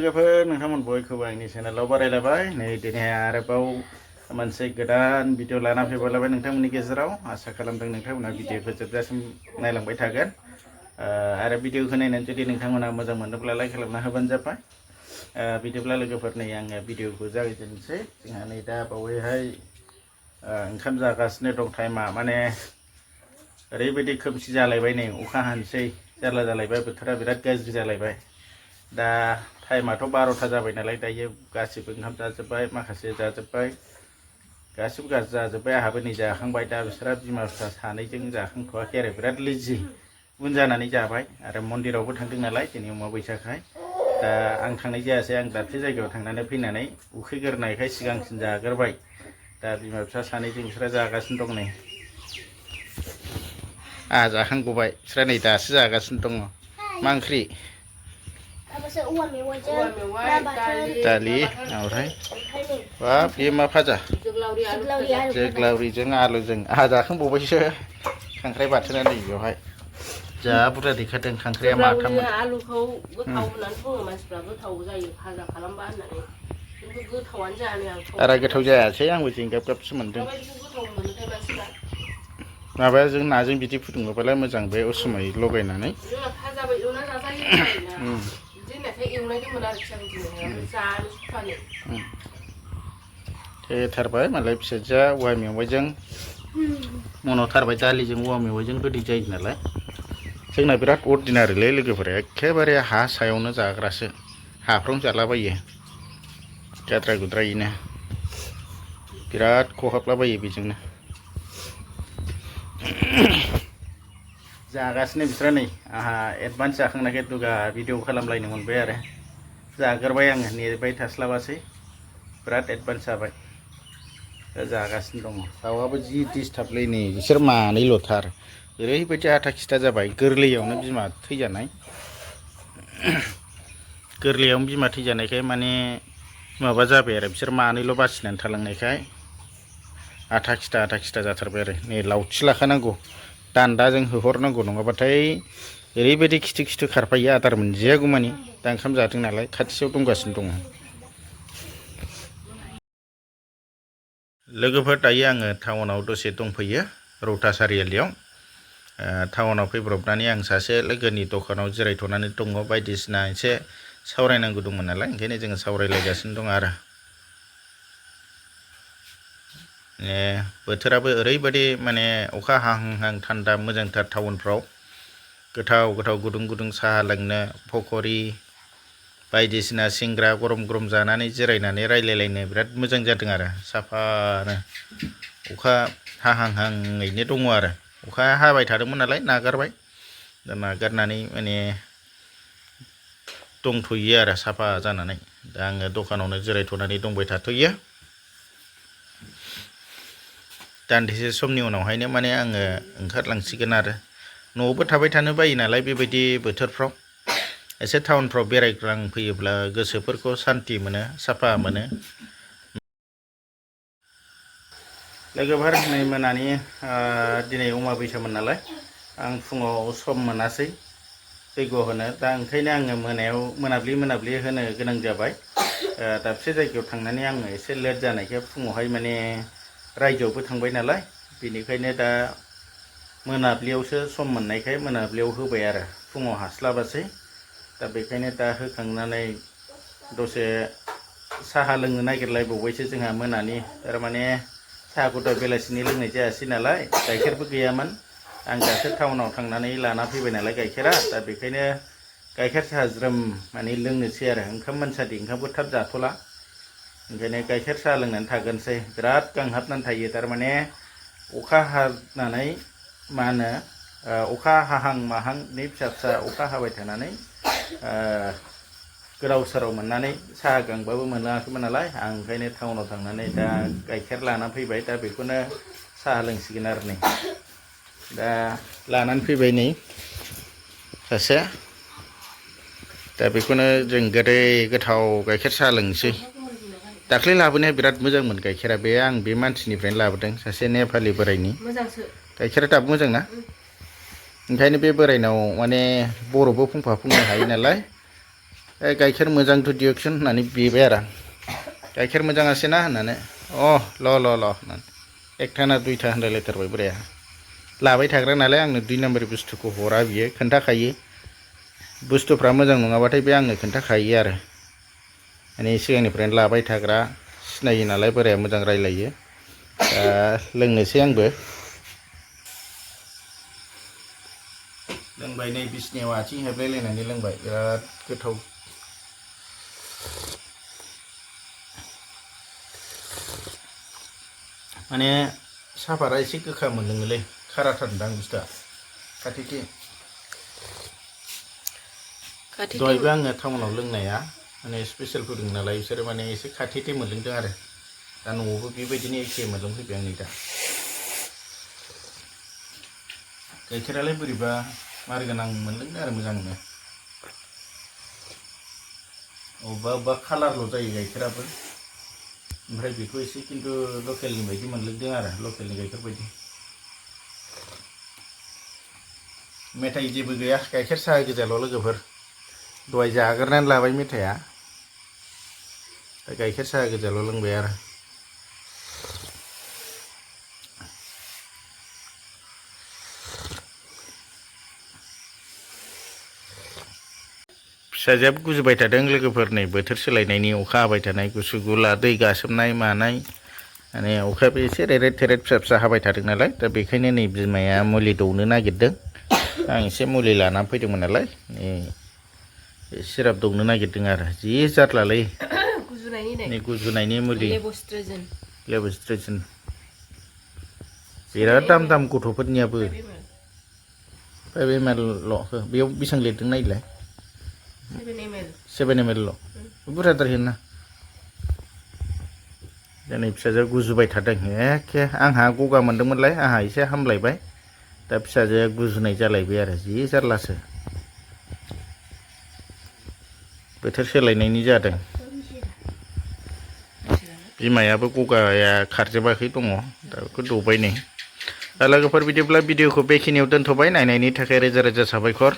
लोगोफोर नोंथांमोन बयखौबो आंनि चेनेलाव बरायलायबाय नै दिनैहाय आरोबाव मोनसे गोदान भिडिअ लाना फैबावलायबाय नोंथांमोननि गेजेराव आसा खालामदों नोंथांमोना भिडिअखौ जोबजासिम नायलांबाय थागोन आरो भिडिअखौ नायनानै जुदि नोंथांमोना मोजां मोनोब्ला लाइक खालामना होबानो जाबाय बिदिब्ला लोगोफोर नै आङो भिडिअखौ जागायजेननोसै जोंहा नै दा बावैहाय ओंखाम जागासिनो दं टाइमा माने ओरैबायदि खोमसि जालायबाय नै अखा हानोसै जारला जालायबाय बोथोरा बिराद गाज्रि जालायबाय दा टाइमाथ' 12टा जाबाय नालाय दायो गासिबो ओंखाम जाजोब्बाय माखासे जाजोब्बाय गासिबो गाज्रि जाजोब्बाय आंहाबो नै जाखांबाय दा बिसोरा बिमा बिफा सानैजों जाखांथ'वाखै आरो बिराद लेजि उन जानानै जाबाय आरो मन्दिरावबो थांदों नालाय दिनै अमाबैसाखाय दा आं थांनाय जायासै आं दाबसे जायगायाव थांनानै फैनानै उखैगोरनायखाय सिगांसिन जाग्रोबाय दा बिमा बिफा सानैजों बिसोरा जागासिनो दं नै आंहा जाखांगबाय बिसोरा नै दासो जागासिनो दङ मा ओंख्रि दालि ओमफ्राय बाब बेयो मा फाजा जोग्लावरिजों आलुजों आंहा जाखांबावबायसो खांख्राइ बाथोना नै बेवहाय जा बुरजा दैखारदों खांख्राइया माथाममोन आलुखौ गोथाव होननानै बुङो मानसिफ्रा गोथाव जायो भाजा खालामबा होननानै खिन्थु गोथावानो जानो आं बारा गोथाव जायासै आंबो जेंगाब गाबसो मोनदों माबाजों नाजों बिदि फुदुङोबालाय मोजां बे उसुमै लगायनानै भाजाबो एवना जाजायो एवनायदोंमोन आरोखि आं दिनै जानो सुखानो थेथारबाय मालाय फिसाजोआ औवा मेवाइजों मन'थारबाय दालिजों औवा मेवाइजों गोदै जायो नालाय जोंना बिराद अर्डिनारिलै लोगोफोरा एखेबारे हा सायावनो जाग्रासो हाफ्रावनो जालाबायो गाद्रा गुद्रायैनो बिराद खहाबलाबायो बेजोंनो जागासिनो बिसोरो नै आंहा एडभान्स जाखांनायखाय दुगा भिडिअ खालामलायनो मोनबाय आरो जाग्रोबाय आङो नेबाय थास्लाबासै बिराद एडभान्स जाबाय दा जागासिनो दङ दाउआबो जि डिस्टार्बलै नै बिसोर मानैल'थार ओरैबायदि आथा खिथा जाबाय गोरलैयावनो बिमा थैजानाय गोरलैयावनो बिमा थैजानायखाय माने माबा जाबाय आरो बिसोर मानैल' बासिनानै थालांनायखाय आथा खिथा जाथारबाय आरो नै लावथि लाखानांगौ दान्दाजों होहरनांगौ नङाबाथाय ओरैबायदि खिथु खिथु खारफायो आदार मोनजायागौमानि दा ओंखाम जादों नालाय खाथियाव दंगासिनो दङ लोगोफोर दायो आङो टाउनाव दसे दंफैयो रौता सारिआलियाव टाउनाव फैब्रबनानै आं सासे लोगोनि दखानाव जिरायथ'नानै दङ बायदिसिना एसे सावरायनांगौ दंमोन नालाय ओंखायनो जोङो सावरायलायगासिनो दं आरो बोथोराबो ओरैबायदि माने अखा हाहां थान्दा मोजांथार टाउनफ्राव गोथाव गोथाव गुदुं गुदुं साहा लोंनो पक'रि बायदिसिना सिंग्रा गरम गरम जानानै जिरायनानै रायलायलायनो बिराद मोजां जादों आरो साफानो अखा हाहांहाङैनो दङ आरो अखा हाबाय थादोंमोन नालाय नागारबाय दा नागारनानै माने दंथ'यो आरो साफा जानानै दा आङो दखानावनो जिरायथ'नानै दंबाय थाथ'यो दान्दिसे समनि उनावहायनो माने आङो ओंखारलांसिगोन आरो न'आवबो थाबाय थानो बायो नालाय बेबायदि बोथोरफ्राव एसे टाउनफ्राव बेरायग्लांफैयोब्ला गोसोफोरखौ सान्ति मोनो साफा मोनो लोगोफोर नै मोनानि दिनै अमाबैसामोन नालाय आं फुङाव सम मोनासै जैग' होनो दा ओंखायनो आङो मोनाब्लि होनो गोनां जाबाय दाबसे जायगायाव थांनानै आङो एसे लेट जानायखाय फुङावहाय माने रायजोआवबो थांबाय नालाय बेनिखायनो दा मोनाब्लियावसो सम मोननायखाय मोनाब्लियाव होबाय आरो फुङाव हास्लाबासै दा बेखायनो दा होखांनानै दसे साहा लोंनो नागिरलायबावबायसो जोंहा मोनानि थारमाने साहाखौथ' बेलासिनि लोंनाय जायासै नालाय गाइखेरबो गैयामोन आं दासो टाउनाव थांनानै लाना फैबाय नालाय गाइखेरा दा बेखायनो गाइखेर साहा ज्रोम माने लोंनोसै आरो ओंखाम मोनसादि ओंखामखौ थाब जाथ'ला ओंखायनो गाइखेर साहा लोंनानै थागोनसै बिराद गांहाबनानै थायो थारमाने अखा हानानै मा होनो अखा हाहां माहांनि फिसा फिसा अखा हाबाय थानानै गोदाव सोराव मोननानै साहा गांबाबो मोनाखैमोन नालाय आं ओंखायनो टाउनाव थांनानै दा गाइखेर लाना फैबाय दा बेखौनो साहा लोंसिगोन आरो नै दा लानानै फैबाय नै सासे दा बेखौनो जों गोदै गोथाव गाइखेर साहा लोंनोसै दाख्लै लाबोनाया बिराद मोजांमोन गाइखेरा बे आं बे मानसिनिफ्रायनो लाबोदों सासे नेपालि बोरायनि गाइखेरा दाबो मोजां ना ओंखायनो बे बोरायनाव माने बर'बो फंफा फंनै हायो नालाय गाइखेर मोजां टु डिअक्सन होननानै बिबाय आरो गाइखेर मोजाङासै ना होननानै ल होननानै एकथा ना दुइथा होनलायलायथारबाय बोराया लाबाय थाग्रा नालाय आंनो 2 नाम्बार बुस्थुखौ हरा बियो खोन्थाखायो बुस्थुफ्रा मोजां नङाबाथाय बे आंनो खोन्थाखायो आरो माने सिगांनिफ्रायनो लाबाय थाग्रा सिनायो नालाय बोराया मोजां रायलायो लोंनोसै आंबो लोंबाय नै बिसनायाव आथिं हेबलायलायनानै लोंबाय बिराद गोथाव माने साफारा एसे गोखा मोनलोङोलै खाराथारदां बुस्थुआ खाथिथि दहायबो आङो टाउनाव लोंनाया माने स्पेसियेल फुदुं नालाय बिसोरो माने एसे खाथिथि मोनलोंदों आरो दा न'आवबो बेबायदिनो एखे मोनलोंफैबाय आं नै दा गाइखेरालाय बोरैबा मार गोनां मोनलोंदों आरो मोजांनो अबेबा कालारल' जायो गाइखेराबो ओमफ्राय बेखौ एसे खिन्थु लकेलनि बायदि मोनलोंदों आरो लकेलनि गाइखेर बायदि मेथाइ जेबो गैया गाइखेर साहा गोजाल' लोगोफोर दहाय जाग्रोनानै लाबाय मेथाइया गाइखेर साहा गोजाल' लोंबाय आरो फिसाजोआबो गुजुबाय थादों लोगोफोर नै बोथोर सोलायनायनि अखा हाबाय थानाय गुसु गुला दै गासोमनाय मानाय माने अखायाबो एसे रेरेद थेरेद फिसा फिसा हाबाय थादों नालाय दा बेखायनो नै बिमाया मुलि दौनो नागिरदों आं एसे मुलि लानानै फैदोंमोन नालाय नै सिराप दौनो नागिरदों आरो जि जारलालै नै गुजुनायनि मुलि लेबोस्ट्रेजन बिराद दाम गथ'फोरनियाबो 5 ml ल' बेयाव बेसेबां लिरदों नायलाय 7 ml ल' बुरजाद्राय होना दिनै फिसाजोआ गुजुबाय थादों एखे आंहा गगा मोनदोंमोनलाय आंहा एसे हामलायबाय दा फिसाजोआ गुजुनाय जालायबाय आरो जि जारलासो बोथोर सोलायनायनि जादों बिमायाबो गगाया खारजोबाखै दङ दा बेखौ दौबाय नै लोगोफोर बिदिब्ला भिडिअखौ बेखिनियाव दोनथ'बाय नायनायनि थाखाय रोजा रोजा साबायखर